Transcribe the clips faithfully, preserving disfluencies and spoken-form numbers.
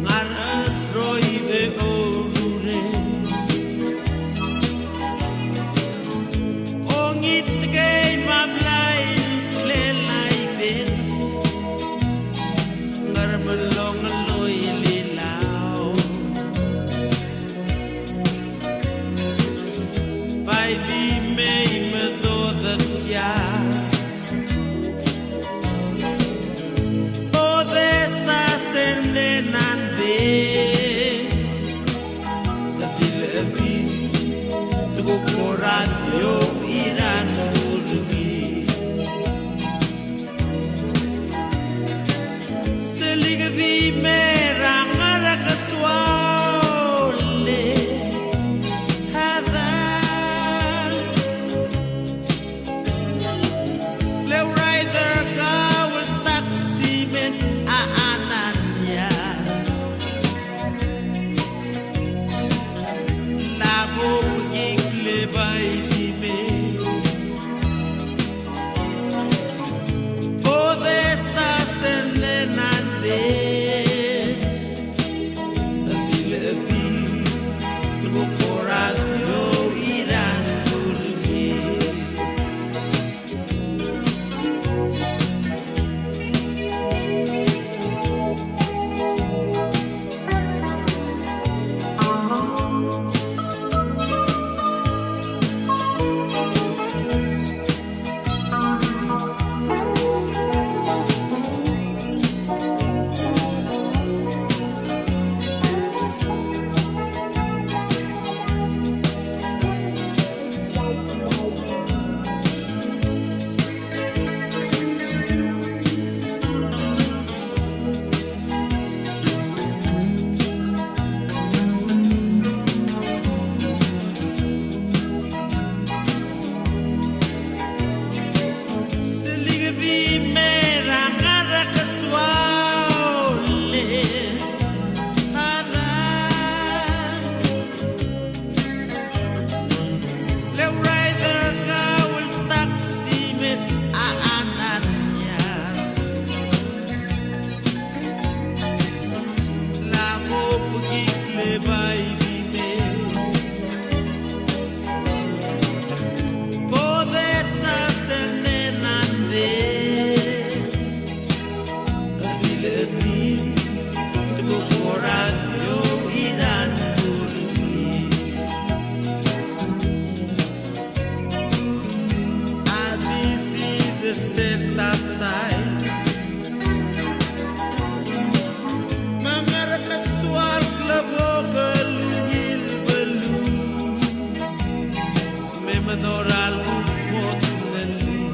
Ngar er a roid e orure. Ongit kei me a blai el klelaitenges. Ngar er a melong el oililau. Bai di mei me dodekiak. Odesa sel nande. Di le di. Tuku ko radio iran turbi. Selig di me er a ngar er a kesuaol e chad. Le urider er kau el taksimen a Ananias. Lak obekikl e bai di me. Odesa sel nande. Di le di. Tuku ko radio iran turbi. Selig di me er a ngar er a kesuaol e chad. Le urider er kau el taksimen a Ananias. Lak obekikl e bai di me. Odesa sel nande. Di le di. Tuku ko radio iran turbi. A di di de set outside. Me a ngar er a kesuaol el klebokel el ungil beluu. Me medoral kuk mo tngelii.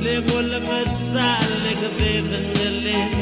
Le ko le mesal e kede tngelii.